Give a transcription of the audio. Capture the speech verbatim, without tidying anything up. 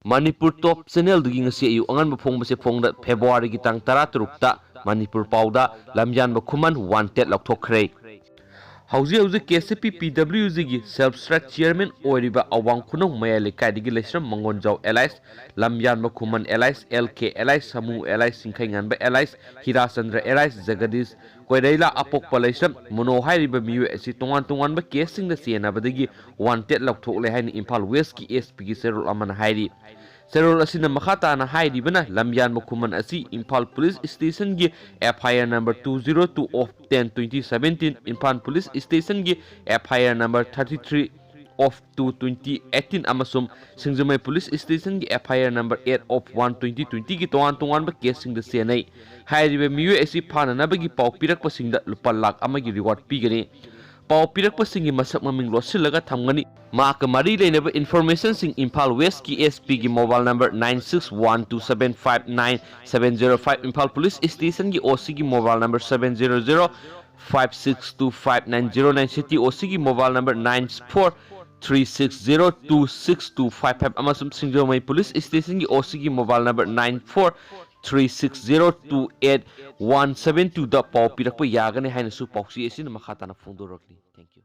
ꯃꯅꯤꯄꯨꯔ ꯇꯣꯞ ꯆꯦꯅꯦꯜꯗꯒꯤ ꯉꯁꯤ ꯑꯌꯨꯛ ꯑꯉꯟꯕ ꯐꯣꯡꯕꯁꯦ ꯐꯣꯡꯗ ꯐꯦꯕ꯭ꯔꯨꯋꯥꯔꯤꯒꯤ ꯇꯥꯡ ꯇꯔꯥ ꯇꯔꯨꯛꯇ ꯃꯅꯤꯄꯨꯔ ꯄꯥꯎꯗ ꯂꯝꯌꯥꯟꯕ ꯈꯨꯃꯟ ꯋꯥꯟꯇꯦꯠ ꯂꯧꯊꯣꯛꯈ꯭ꯔꯦ꯫ ꯍꯧꯖꯤꯛ ꯍꯧꯖꯤꯛ K S C P P W ꯖꯤꯒꯤ ꯁꯦꯜꯐ ꯁ꯭ꯇꯥꯔꯠ ꯆꯤꯌꯔꯃꯦꯟ ꯑꯣꯏꯔꯤꯕ ꯑꯋꯥꯡ ꯈꯨꯅꯧ ꯃꯌꯥꯏ ꯂꯩꯀꯥꯏꯗꯒꯤ Leishram Mangonjao alias, Lamyanba Khuman alias, L K alias, Samu alias, Singkheinganba alias, Hirachandra alias, Jagadish Koirala, ꯑꯄꯣꯛꯄ ꯂꯩꯁ꯭ꯔꯝ ꯃꯣꯅꯣ ꯍꯥꯏꯔꯤꯕ ꯃꯤꯑꯣꯏ ꯑꯁꯤ ꯇꯣꯉꯥꯟ ꯇꯣꯉꯥꯟꯕ ꯀꯦꯁꯁꯤꯡꯗ ꯆꯦꯟꯅꯕꯗꯒꯤ ꯋꯥꯟꯇꯦꯠ ꯂꯧꯊꯣꯛꯂꯦ ꯍꯥꯏꯅ ꯏꯝꯐꯥꯜ ꯋꯦꯁ꯭ꯠꯀꯤ ꯑꯦꯁ ꯄꯤꯒꯤ ꯆꯦꯔꯣꯜ ꯑꯃꯅ ꯍꯥꯏꯔꯤ꯫ ꯆꯦꯔꯣꯜ ꯑꯁꯤꯅ ꯃꯈꯥ ꯇꯥꯅ ꯍꯥꯏꯔꯤꯕꯅ, ꯂꯝꯌꯥꯟꯕ ꯈꯨꯃꯟ ꯑꯁꯤ ꯏꯝꯐꯥꯜ ꯄꯨꯂꯤꯁ ꯁ꯭ꯇꯦꯁꯟꯒꯤ F I R number two zero two of ten twenty seventeen, Imphal police ꯁ꯭ꯇꯦꯁꯟꯒꯤ F I R number thirty three of two twenty eighteen ꯑꯃꯁꯨꯡ ꯁꯤꯡꯖꯃꯩ ꯄꯨꯂꯤꯁ ꯁ꯭ꯇꯦꯁꯟꯒꯤ F I R number eight of one twenty twenty ꯒꯤ ꯇꯣꯉꯥꯟ ꯇꯣꯉꯥꯟꯕ ꯀꯦꯁꯁꯤꯡꯗ ꯆꯦꯟꯅꯩ꯫ ꯍꯥꯏꯔꯤꯕ ꯃꯤꯑꯣꯏ ꯑꯁꯤ ꯐꯥꯅꯅꯕꯒꯤ ꯄꯥꯎ ꯄꯤꯔꯛꯄꯁꯤꯡꯗ ꯂꯨꯄꯥ ꯂꯥꯈ ꯑꯃꯒꯤ ꯔꯤꯋꯥꯔꯗ ꯄꯤꯒꯅꯤ꯫ ꯄꯥꯎ ꯄꯤꯔꯛꯄꯁꯤꯡꯒꯤ ꯃꯁꯛ ꯃꯃꯤꯡ ꯂꯣꯠꯁꯤꯜꯂꯒ ꯊꯝꯒꯅꯤ꯫ ꯃꯍꯥꯛꯀ ꯃꯔꯤ ꯂꯩꯅꯕ ꯏꯟꯐꯣꯔꯃꯦꯁꯟꯁꯤꯡ ꯏꯝꯐꯥꯜ ꯋꯦꯁ꯭ꯠꯀꯤ ꯑꯦꯁ ꯄꯤꯒꯤ mobile number nine six one two seven five nine seven zero five, Imphal police ꯁ꯭ꯇꯦꯁꯟꯒꯤ ꯑꯣ ꯁꯤꯒꯤ mobile number seven zero zero five six two five nine zero nine, city ꯑꯣ ꯁꯤꯒꯤ mobile number nine four three six zero two six two five five ꯑꯃꯁꯨꯡ Singjamei police ꯁ꯭ꯇꯦꯁꯟꯒꯤ O ꯁꯤꯒꯤ mobile number nine four three six zero two eight one seven twoꯗ ꯄꯥꯎ ꯄꯤꯔꯛꯄ ꯌꯥꯒꯅꯤ ꯍꯥꯏꯅꯁꯨ ꯄꯥꯎꯆꯦ ꯑꯁꯤꯅ ꯃꯈꯥ ꯇꯥꯅ ꯐꯣꯡꯗꯣꯔꯛꯂꯤ꯫ Thank you.